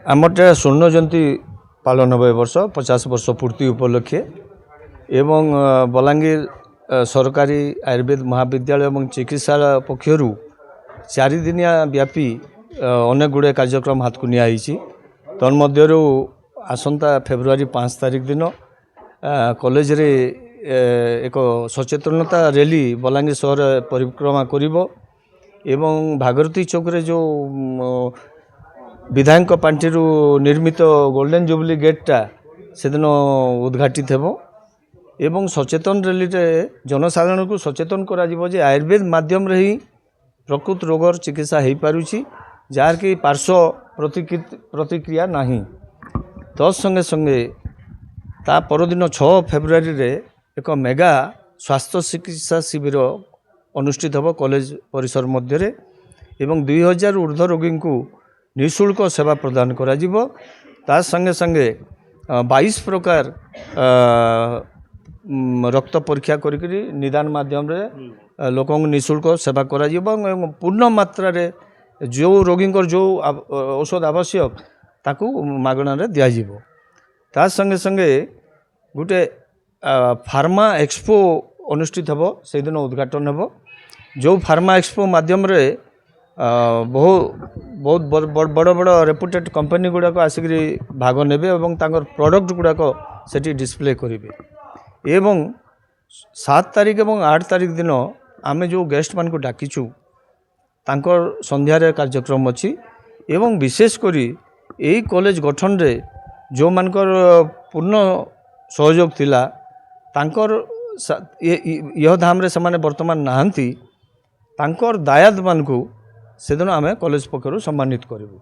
ଆମରଟା ସ୍ୱର୍ଣ୍ଣ ଜୟନ୍ତୀ ପାଳନ ହେବ ଏ ବର୍ଷ, 50 ବର୍ଷ ପୂର୍ତ୍ତି ଉପଲକ୍ଷେ ଏବଂ ବଲାଙ୍ଗୀର ସରକାରୀ ଆୟୁର୍ବେଦ ମହାବିଦ୍ୟାଳୟ ଏବଂ ଚିକିତ୍ସାଳୟ ପକ୍ଷରୁ 4 ଦିନିଆ ବ୍ୟାପୀ ଅନେକ ଗୁଡ଼ିଏ କାର୍ଯ୍ୟକ୍ରମ ହାତକୁ ନିଆହେଇଛି। ତନ୍ମଧ୍ୟରୁ ଆସନ୍ତା ଫେବୃଆରୀ 5 ତାରିଖ ଦିନ କଲେଜରେ ଏକ ସଚେତନତା ର୍ୟାଲି ବଲାଙ୍ଗୀର ସହର ପରିକ୍ରମା କରିବ ଏବଂ ଭାଗୀରଥୀ ଚୌକରେ ଯେଉଁ ବିଧାୟକଙ୍କ ପାଣ୍ଠିରୁ ନିର୍ମିତ ଗୋଲ୍ଡେନ୍ ଜୁବଲି ଗେଟ୍ଟା ସେଦିନ ଉଦ୍ଘାଟିତ ହେବ। ଏବଂ ସଚେତନ ର୍ୟାଲିରେ ଜନସାଧାରଣଙ୍କୁ ସଚେତନ କରାଯିବ ଯେ ଆୟୁର୍ବେଦ ମାଧ୍ୟମରେ ହିଁ ପ୍ରକୃତ ରୋଗର ଚିକିତ୍ସା ହୋଇପାରୁଛି, ଯାହାକି ପାର୍ଶ୍ୱ ପ୍ରତିକ୍ରିୟା ନାହିଁ। ତତ୍ ସଙ୍ଗେ ସଙ୍ଗେ ତା ପରଦିନ 6 ଫେବୃଆରୀରେ ଏକ ମେଗା ସ୍ୱାସ୍ଥ୍ୟ ଚିକିତ୍ସା ଶିବିର ଅନୁଷ୍ଠିତ ହେବ କଲେଜ ପରିସର ମଧ୍ୟରେ ଏବଂ 2000 ଉର୍ଦ୍ଧ୍ୱ ରୋଗୀଙ୍କୁ ନିଃଶୁଳ୍କ ସେବା ପ୍ରଦାନ କରାଯିବ। ତା ସଙ୍ଗେ ସଙ୍ଗେ 22 ପ୍ରକାର ରକ୍ତ ପରୀକ୍ଷା କରିକିରି ନିଦାନ ମାଧ୍ୟମରେ ଲୋକଙ୍କୁ ନିଃଶୁଳ୍କ ସେବା କରାଯିବ ଏବଂ ପୂର୍ଣ୍ଣ ମାତ୍ରାରେ ଯେଉଁ ରୋଗୀଙ୍କର ଯେଉଁ ଔଷଧ ଆବଶ୍ୟକ, ତାକୁ ମାଗଣାରେ ଦିଆଯିବ। ତା ସଙ୍ଗେ ସଙ୍ଗେ ଗୋଟେ ଫାର୍ମା ଏକ୍ସପୋ ଅନୁଷ୍ଠିତ ହେବ, ସେଇଦିନ ଉଦ୍ଘାଟନ ହେବ, ଯେଉଁ ଫାର୍ମା ଏକ୍ସପୋ ମାଧ୍ୟମରେ ବହୁ ବହୁତ ବଡ଼ ବଡ଼ ରେପୁଟେଡ଼ କମ୍ପାନୀ ଗୁଡ଼ାକ ଆସିକରି ଭାଗ ନେବେ ଏବଂ ତାଙ୍କର ପ୍ରଡ଼କ୍ଟ ଗୁଡ଼ାକ ସେଠି ଡିସପ୍ଲେ କରିବେ। ଏବଂ 7 ତାରିଖ ଏବଂ 8 ତାରିଖ ଦିନ ଆମେ ଯେଉଁ ଗେଷ୍ଟମାନଙ୍କୁ ଡାକିଛୁ, ତାଙ୍କର ସନ୍ଧ୍ୟାରେ କାର୍ଯ୍ୟକ୍ରମ ଅଛି। ଏବଂ ବିଶେଷ କରି ଏଇ କଲେଜ ଗଠନରେ ଯେଉଁମାନଙ୍କର ପୂର୍ଣ୍ଣ ସହଯୋଗ ଥିଲା, ତାଙ୍କର ଇହଧାମରେ ସେମାନେ ବର୍ତ୍ତମାନ ନାହାନ୍ତି, ତାଙ୍କର ଦାୟାଦମାନଙ୍କୁ ସେଦିନ ଆମେ କଲେଜ ପକ୍ଷରୁ ସମ୍ମାନିତ କରିବୁ।